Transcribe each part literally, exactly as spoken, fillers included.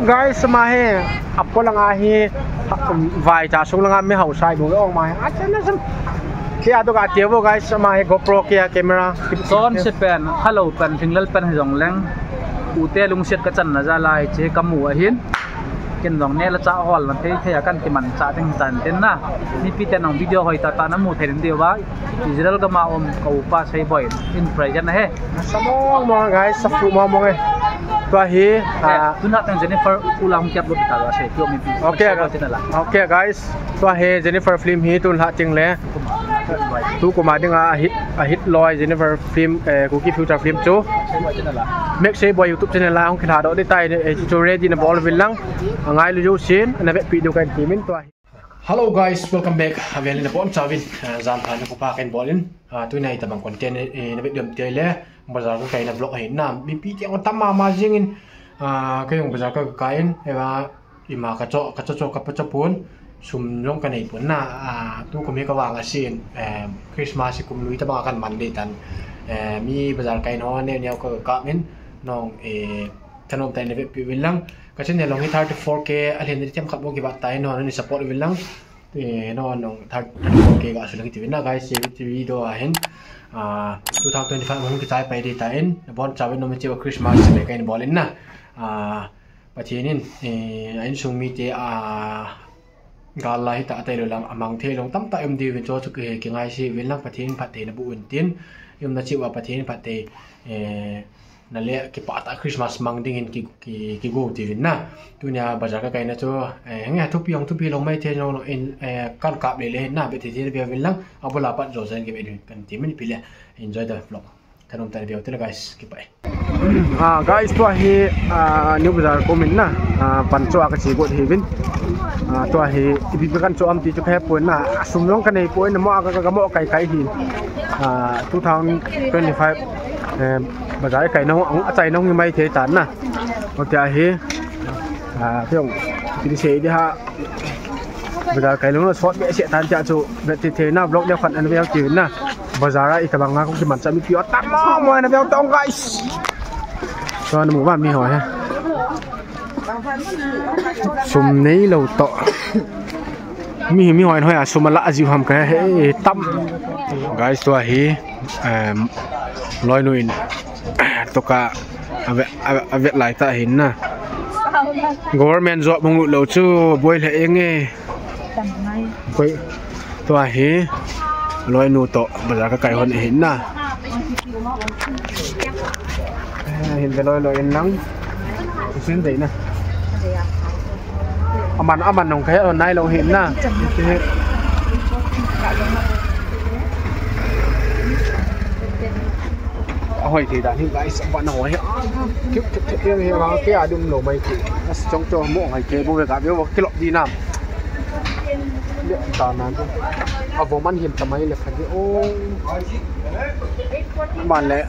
Guys, ama hi apo langa hi, vai cha sung langa mi hausa ibu ong ama hi. Achana sam. Kia to ka tia bo guys, ama hi GoPro kia camera. Son se pen, hello pen, thinglel pen hi jong leng. Ute lungset ka channa jal a hiche kamu ahin. Ken jong neh le chah holna thei thei a kan kimanchah ding tan tin na. Mipi ten jong video hoi tah tah namu thei ding diu va. Israel gam a um ka upa Seiboi in present ahi. Sa mong mong guys, sa fu mong mong e. Tua hi, ah, tuna teng Jennifer u la hung kiap lut ta la se, tua mipi. Okay, Seiboi guys. Channel a. Okay guys. Tua hi Jennifer film hi tun lha ting le. Tukum a dinga hit, a hit loi Jennifer film, eh, Kuki Future film chu. Mek Seiboi YouTube channel a hung kilha doh ding tai, eh, chu ready na bol uvin lang. Angailu jousen, na vetpi diu kahin temin tua hi. Hello guys, welcome back. Avel in nabonchauvin, ah, jan pha na ko pha kahin bol in. Ah, tunia hitabang content, eh, na vet diu ham tile, bazar ka kaina vlog ahi na. Mipi te jong tam mama jing in, ah, kei jong bazar ka kai in, eva, ima ka cho, ka cho cho ka pa cho pon, sum jong ka nei pon na, ah, tukum hi ka vang asin, eh, Christmas hi kum lui tabang a kan man ding tan, eh, mi bazar kaina ho neo neo ka kap in, nong, eh, thanom tah in na vetpi uvin lang. Ka channel jong hi thirty-four K alen ding themkhat bou kivat tai, nangho nani support uvin lang. Eh, nangho nong thirty-four K ga asuh lang hiti uvin na guys, hiche video a hin, ah, two thousand twenty-five hung kichai pai ding tan, nabonchauvin nom a hiche Christmas le kahin bol in na. Ah, Pathen in, eh, a insung mite, ah, gal la hita tailou lang, amang thei lou tamtah um diuvin chu chu ki, kingaise uvin lang, Pathen in phatthei naboh un tin, i umna cheh uva Pathen in phatthei, eh, naleh kipah tah Christmas mang dingin ki, ki, kigo tiuvin na. Tunia bazar ka kaina chu, eh, nge thupi jong thupi lou maithei jong in, eh, kan kap le le hin na, vet thei thei na veu vin lang, abul a pat joh joh in kivet ding kan temin ipi le, enjoy the vlog. Thanom tah in veu tile guys, kipah e. Ah, guys, tua hi, ah, New Bazar ka um in na, ah, pan chu a ka che got hi uvin. Ah, tua hi, ipi ipi kan cho am ti chu ka he pon na, sum jong ka nei pon na, mo a ka, ka, ka mo kai kai hi. Ah, two thousand twenty-five, eh, bazar kaina hung, achaina hung hi maithei tan na. Tua hi, ah, tiong, ipi ti sei ding ham. Bazar kai lung na sot behseh tan tia chu, vet thei thei na vlog deu khat ana veu tiuvin na. Bazar a itabang a kon kimanchah mipi ho tam mong mong ana veu tong guys. Tua namu uva mi ho hi. Sum neilou toh. Mi, mi ho in hoi a sum ala ajiu ham ka he tam. Guys, tua hi, em, loinu in, toh ka, ave, ave, ave lai tah hin na. Government job hung lut lou chu boi lheh inge. Koi, tua hi, loinu toh bazar ka kai hon ahin na. Eh, hin ve loi loi in lang. Sin dei na. Aman, aman nong ka he lou nailou hin na. Ahoi thei dan hi guys, aban ahoi hi. Kiu, kiu, kiu, kiu, hi, ha, ke adum lou mai ki. As chong cho mo hai ke bu ve ka ve kilop di na. Le ta na. Avo man hin ta mai le kha di o. Man le.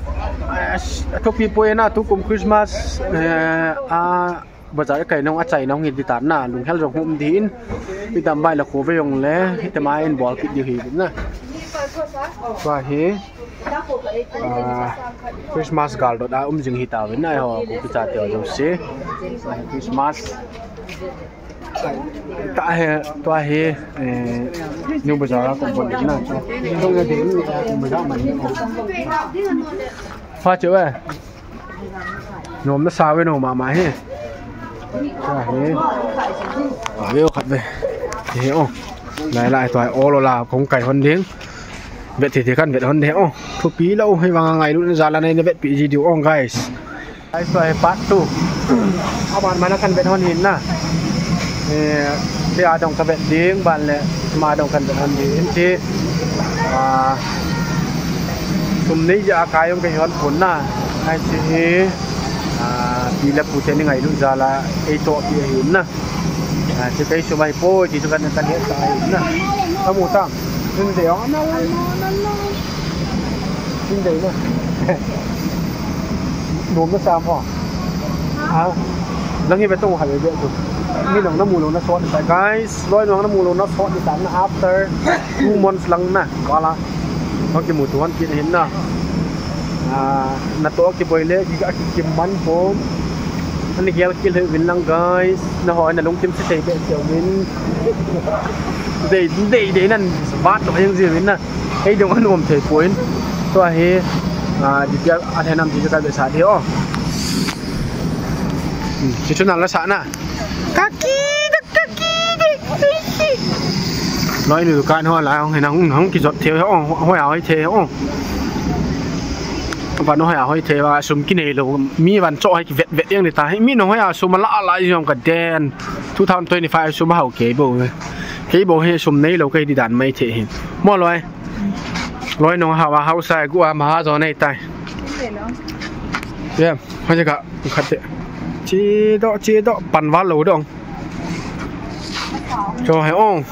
As, thupi poi na tukum Christmas, eh, a, bazar kaina hung achaina hung hi ding tan na, lunghel jong hung um ding in, itam bai la kho ve jong le, itam a in bol kit diu hi na. Tua hi, ah, Christmas gal dot a um jing hi tauvin na, ho, ko kicha te ho jouse. Christmas. Ta he, tua hi, eh, New Bazar ko bon na. Tung na din, eh, bazar man. Fa chu eh. Nom nasa ve nom mama hi. Tua hi. Ve khat ve. Hi o. Lai lai tua ol ol a kon kai hon ding. Vet thei thei kan vet hon ding o. Thupi lou hi vang a ngailut na jal a nei na vetpi ji diu o guys. Guys, tua hi part two. Aban man a kan vet hon hin na. Eh, tia dong ka vet ding, ban le, ma dong kan vet hon ding. Ti, ah, sum nei ja ka jong ka hi hon pon na. Ai ti hi, ah, pi le pu te ni ngailut jal a, ei toh pi hin na. Ah, ti kei sum ahi poi, ti chu kan, kan he ta hin na. Ka mu tang. Tin de ong, na la, na la. Tin de na. Nom na sam ho. Ha? Nang hi ve tong ha ve ve tu. Mi nang na mu lou na sot ni ta, guys. Loi nang na mu lou na sot ni ta na after two months lang na. Wala. Hong kimu tu hon kit hin na. Ah, natoh kiboi le, kiga kikim man pon. Ani gel kil hih uvin lang, guys. Nahon nalungthim se thei behseh uvin. Dei, dei, dei nan vat to jeng ji uvin na. Hei dong anom thei pon. Tua hi, ah, detail a thenam ti ka be sa di o. Hmm, si chu nan la sa na. Kaki, kaki, kaki. Loi nu dukan ho la hung, hung kijot thei ho, hoi a hoi thei ho. Van hoi a hoi thei va sum kinei lou, mi van cho hai kivet vet jeng ni ta. Mi nung hoi a sum la la jong ka den. Two thousand twenty-five sum hau kei bou. Kei bou hi sum nei lou kei di dan mai thei hi. Mo loi. Loi nung hau a hau sai gu a ma ha jo nei tai. Yeah, hoi ka khat te. Chi do, chi do, pan va lou dong. Cho hai ong.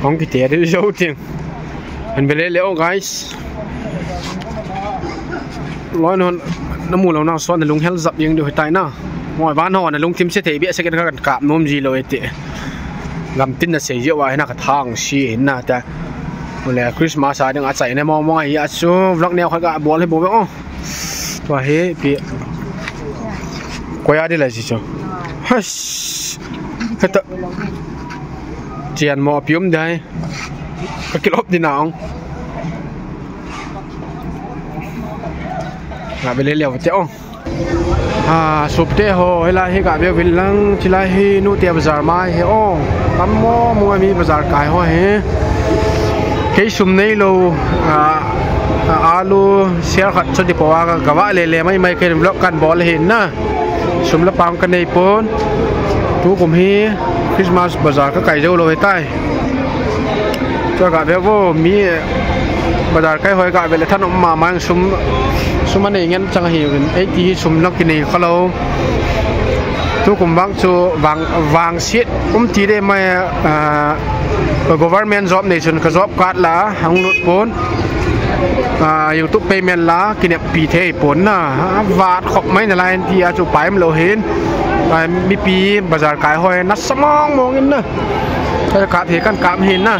Ong kiti ri jo ting. An bele le ong, guys. Loi non namu lou na so nalung hel jap jeng diu hitai na. Moi van ho nalungthim se thei behseh kei ka kan kap nom ji lou e ti. Lamtin na sei ji wa hina ka thang si na ta. Mole Christmas a ding a chai ne mo mo ngai a chu vlog neo khat ka bol hi bou ve o. Tua hi pi. Koi a di lai si cho. Hais. Heta. Chian mo pium dai. Ka kilop di na ong. Nga bele leo te ong. Ah, supte ho, hilai hi ga veu vin lang, chilai hi Nute bazar mai hi o. Tam mo mo mi bazar kai ho hi. Kei sum nei lou, ah, ah, alu, ser khat cho di po a ka va le le mai mai kei vlog kan bol hi na. Sum la pang ka nei pon. Tukum hi Christmas bazar ka kai jou lou hitai. Tua ga veu vo mi bazar kai hoi ga ve le thanom ma ma sum, sum anei ngen chang hi vin. Ei ti hi sum lang kinei kha lou. Tukum vang chu vang, vang sit um ti de mai, ah, government job nei chun ka job card la hung lut pon. Ah, YouTube payment la kinep pi thei pon na. Ah, vat khop mai na lai ti a chu paim lou hin. Ah, mipi bazar kai hoi na sa mong mong in na. Ka kap hi kan kap hin na.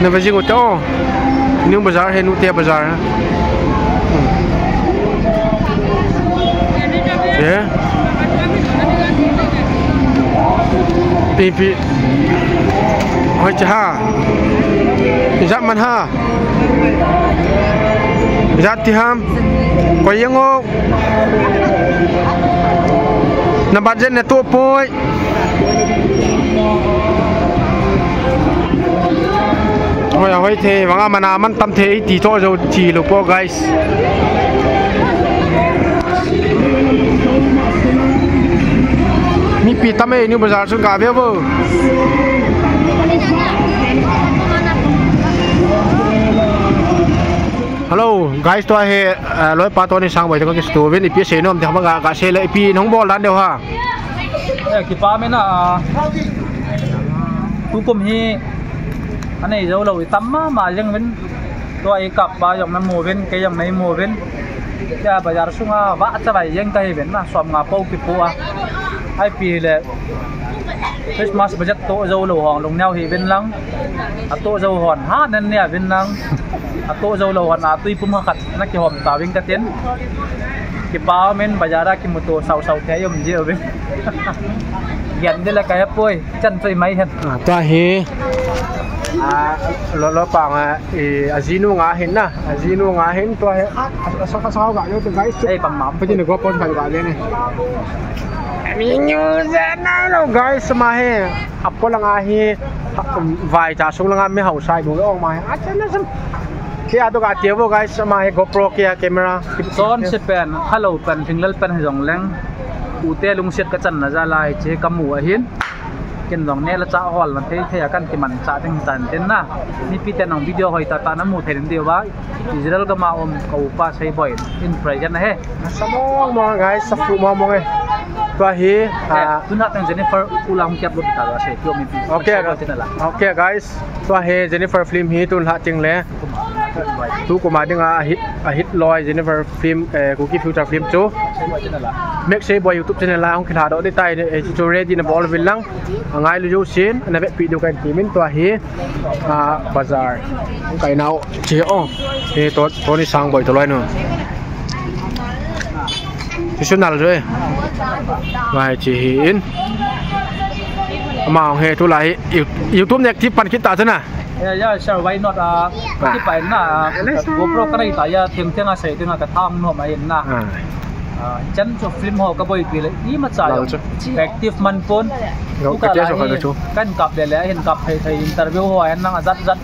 Na va jing u te o. New bazar hi Nute bazar. Hmm. Ye. Pi pi. Hoi cha ha. Ijat man ha. Ijat ti ham. Koi jeng o. Na budget na to poi. Hoi a hoi thei, vang a man a man tam thei ti to jo ti lou po, guys. Mipi tam e, New Bazar sung ga veu vo. Hello, guys, tua hi, eh, loipa Tony Sangboi te ka kisto uvin, ipi sei nom te hama ga, ga sei le, ipi nahung bol dan diu ha. Eh, kipa mena, ah, tukum hi anei jou lou, i tam mama jeng uvin, tua i kap pa jong namu uvin, kei jong neimu uvin. Tia bazar sunga vah chavai jeng kahi uvin na, som nga pou kipu a. Ipi le, Christmas budget toh jou lou hon lungneo hih uvin lang. Atoh jou hon ha nen nia uvin lang. Atoh jou lou hon a tui pum khat na kihom tauvin katin. Kipa umin bazar a kimuto sau sau thei um ji uvin. Gen di le ka hepoi, chan choi mai hen. Ah, tua hi. Ah, lo, lopa nga, eh, ajinu nga hin na. Ajinu nga hin tua hi. Ah, asa ka sa ga yo te guys. Ei, pam mam. Pati ne go pon ban ga le ne. Mi nyu ze na lo guys ma hi. Apo langa hi, vai cha sung langa mi hau sai bu ong ma hi. Acha na sam. Kia to ka tia vo guys, ma hi GoPro kia camera. Son se pen, hello pen, thinglel pen hi jong leng. Ute lungset ka chan na ja lai che ka mu ahin. Ken jong ne la cha hol na thei thei a kan kiman cha ding tan tin na. Mipi te nong video hoi ta ta na mu thei din diu va. Israel gam a um ka upa Seiboi in present ahi. Sa mong mong guys, sa fu mong mong e. Tua hi, eh, ah, tuna tang Jennifer u la hung kiap lut ta la sei tio mipi. Okay, Seiboi tin la. Okay guys, tua hi Jennifer film hi tun la ting le. Tukum a dinga hit, a hit loi Jennifer film, eh, Kuki Future film chu Max Seiboy YouTube channel a hung kilha doh ding tai, eh, chu ready na bol uvin lang. Angailu jousen, na vetpi diu kahin temin tua hi, ah, bazar. Hung kai nau, che o. He to, Tony Sangboi to loi nu. Chu chu nal jo e. Ngai che hi in. Ama hung he tulai hi, You-, YouTube ne active pan kit ta chu na. Yeah, yeah, sure. Why not? Ah, kipa in na, ah, GoPro ka nei ta ya, theng theng a sei ding a ka thang nom a in na. Ah. Ah, chan chu film ho ka boipi le, imacha jong active man pon. Tuka lai hi kan kap le le, hin kap thei thei interview ho a hin nang a jat jat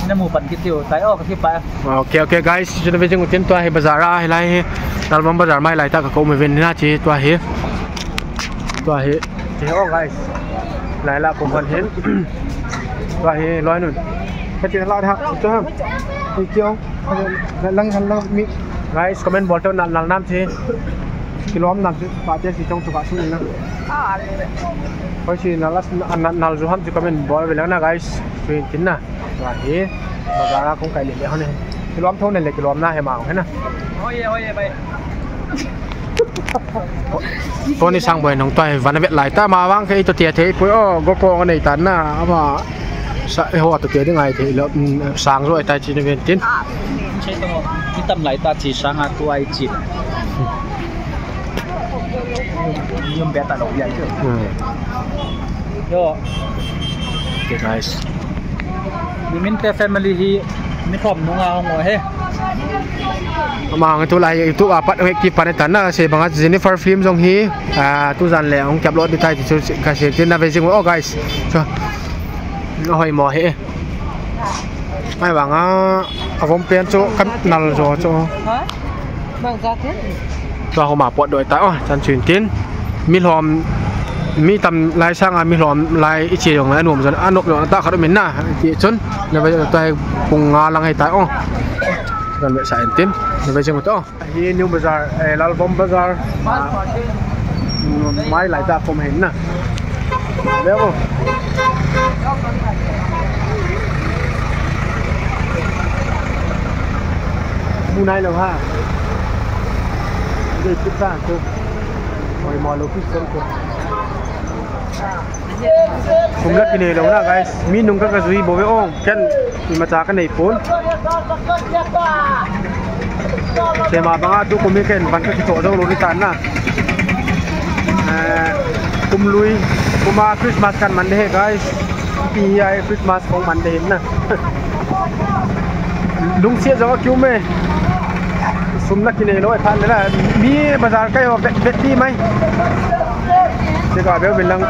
na mu pan kit diu tai o, ka kipa. Okay, okay, guys, chu na ve jing utin tua hi bazar a, hilai hi Lalbam bazar mai lai ta ka ko um uvin na chi tua hi. Tua hi. Che o, guys. Lai la ko hon hin. Tua hi loi nun. Ka tin la ha, chu ham. Hi kiong. Lang, lang, lang, mi. Guys, comment bol to nal, nal nam che. Kilom nam che, pa che si chong chu ka su na. Hoi si nal, nal, nal ju ham chu comment bol ve lang na, guys. Chu hin tin na. Tua hi. Bazar a kong kai le le hon hin. Kilom tho ne le kilom na he ma hon na. Hoi ye, hoi ye, bye. Tony Sangboi nung tua hi vana vet lai ta, ama vang kei to tia thei poi o, GoPro ka nei tan na, ama sa, eh, ho to tia ding ai thei lo, mm, sang jo ai ta chi na ven tin. Che to, ni tam lai ta chi sang a tu ai chi. Yum be ta lo ya. Hmm. Yo. Okay, guys. Miminte family hi mi thom nunga hung o he. Ama hung tulai YouTube a pat hung active pan tan na, se banga Jennifer film jong hi, ah, tujan le hung upload ding tai chu ka sei tin na ve jing o, guys. Chu. Ahoi mo he. Mai banga avom pen chu ka nal jo chu. Ha? Bang ja te? Tua homa pot doi ta o, chan chun tin. Mi lhom, mi tam lai sanga mi lhom lai i che jong lai anom jon, anop jong ta khat um in na, ti chun, na ve tua hi pung nga lang hi ta o. Kan ve sa in tin, na ve jing u to. Hi New Bazar, eh, Lalbom Bazar, ah, mai lai ta kom hin na. Ve o. Mu nai lou ha. Dei kit ta tu. Oi, mo lou kit sen ko. Sum la kinei lou na, guys. Mi nung ka ka jui bou ve o. Ken imacha ka nei pon. Keima banga tukum hi ken van ka kichoh jou lou ni tan na. Eh, kum lui, kum a Christmas kan man de he, guys. Pi hi ai Christmas kong man de hin na. Lungsiat jong akium e. Sum la kinei lou e phat le la. Mi bazar kai ho vet, vet ti mai. Che ka beu bilang.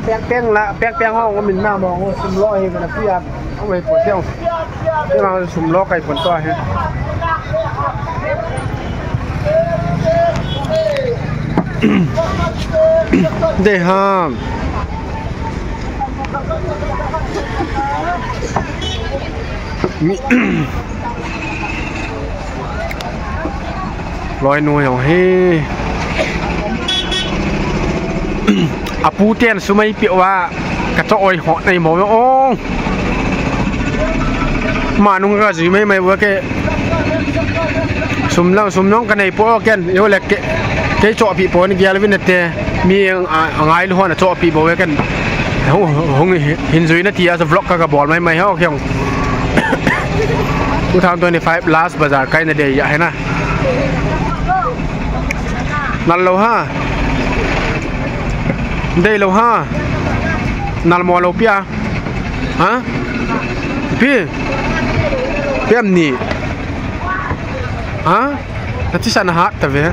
Peng peng la, peng peng ho min na mo sum lo hi na pi a. Oi po teo. Te ma sum lo kai pon to he. De ha. Mi, loinu jong hi. Apu ten sum eipeh uva, ka choh oi ho nei mo o. Ama nung ka jui mai mai uva ke. Sum lang, sum nung ka nei po ken. Yo le ke, kei chohpeh po ni gel vin te. Mi a, angailu hon achohpeh bou ve ken. Hung, hung hin jui na ti a vlog ka, ka bol mai mai ho kiong. Two thousand twenty-five last bazar kai na dei ya he na. Nal lou ha. Dei lou ha. Nal mo lou pia. Ha? Pi. Piam ni. Ha? Na thisan hat ta ve.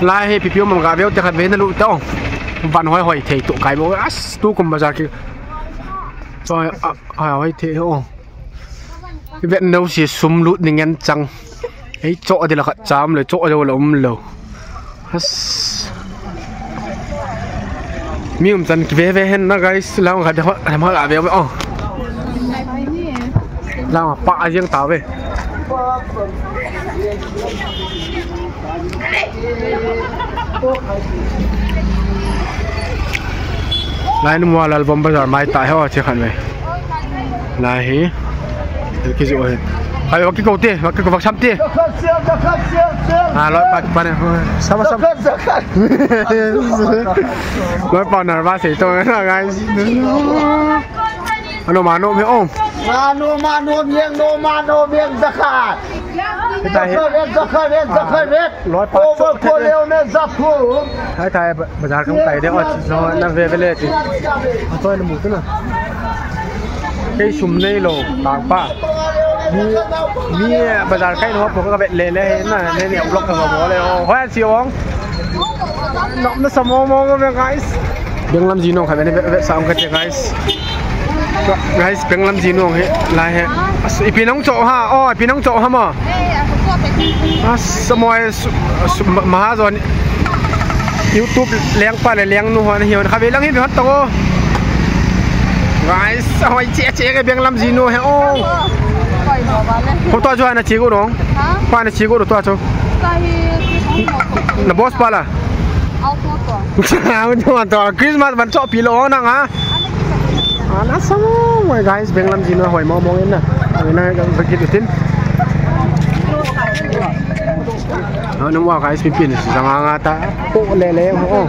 Lai hi pipiu mam ga veu te khat ve na lu ta o. Van hoi hoi thei tu kai bo. As tukum bazar ki. Choi a, a hoi thei o. Vet no si sum lut ning en chang. Ei choh de la khat cham le choh de la um lo. Has. Mi um chan ki ve ve hen na guys, lang khat de khat ma la ve o. Lang pa a jeng ta ve. Lai nu mo Lalbom bazar mai ta ho che khan ve. Lai hi. Kiji oi. Hai, waki ko te, waki ko, wak sam te. Zakhat, sel, zakhat, sel, sel. Ah, loi pa, pa ne. Sama, sama. Zakhat, zakhat. Loi pa nervous to, guys. Ano, mano, me, oh. Mano, mano, mieng, no, mano, mieng, zakhat. Kita he. Zakhat, zakhat, zakhat, zakhat. Loi pa. Over ko leo ne, zakhu. Hai, tai, bazar kang tai de, oh, no, na ve ve le ti. Atoi na mu tu na. Kei sum neilou, tangpa. Mi, mi bazar kai no, po ka vet le le, na, ne, ne, vlog ka mo le, oh, hoi, si ong. Nom na sa mo mo mo, guys. Benglam Jinong kha, ne, vet, vet sa ong ka te, guys. Guys, Benglam Jinong he, la he. As, ipi nong cho ha, oh, ipi nong cho ha mo. As, sa mo, eh, su, su, ma, ma ha zon. YouTube lengpa le lengnu ho ana hi, kha ve lang hi ve hot to. Guys, hoi che che ke Benglam Jinu he o. Ko to chu ana chi ko no. Ha? Pa na chi ko to chu. Ka hi. Na boss pa la. Auto to. Auto to. Christmas ban cho pi lo na nga. Ana sa mo, guys, Benglam Jinu hoi mo mo na. Na ga ba ki tin. Ano mo, guys, pipin, sanga nga ta. Po le le, oh.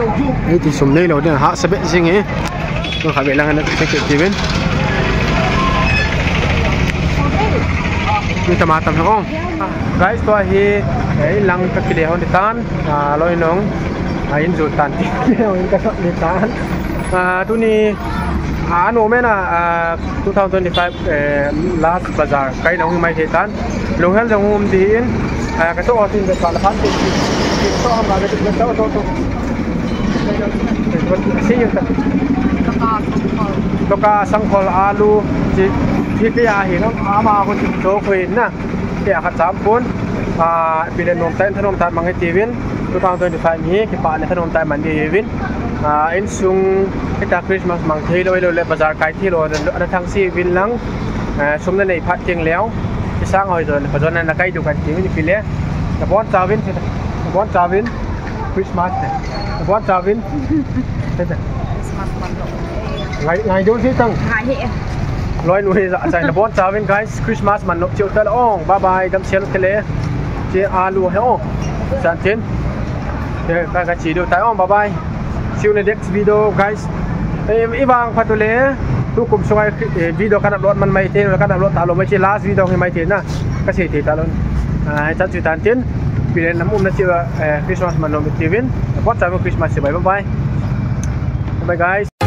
Ei ti sum neilou din, ha, sa be jing e. Ko kha be lang na, check it even. Ni tama tam, oh. Guys, tua hi, eh, lang ka kile hon tan, ah, loi nong, ah, in ju tan ti, in ka sot ni tan. Ah, tuni, ah, no mena, ah, two thousand twenty-five, eh, last bazar, kai nong mai te tan. Lunghel jong um din, ah, ka to tin ka la phan tin. To ham ka to to to. Si yun ta. Toka, sangkhol, alu, chi, chi kaya hi no, ama ko chi to ko na. Kaya khat cham pon. Ah, bilen nom tan, thanom tan mang hi tivin. Two thousand twenty-five hi, kipa le thanom tan man di tivin. Ah, insung kita Christmas mang thei lou, lou le bazar kai thei lou, ana thang si vin lang. Eh, sum na nei phat teng leo. Isang hoi jon, pa jon na kai dukan ti mi pi le. Na bon chauvin, na bon chauvin. Christmas te. Na bon chauvin. Christmas man lo. Ngai, ngai dong si tang. Ngai he. Loi nu he za, za, na bon chauvin, guys. Christmas man lo, chiu ta lo. Bye bye, dam sial te le. Che alu he o. San tin. Ka, ka chi do ta o, bye bye. See you in the next video, guys. Eh, i vang phat u le, tukum sunga, eh, video kan upload man mai te, kan upload ta lou mai che, last video hi mai te na, ka sei te ta lou. Ah, chan chu tan tin, bilen lam um na che, eh, Christmas man lou tivin, bon chauvin Christmas, bye bye. Bye, guys.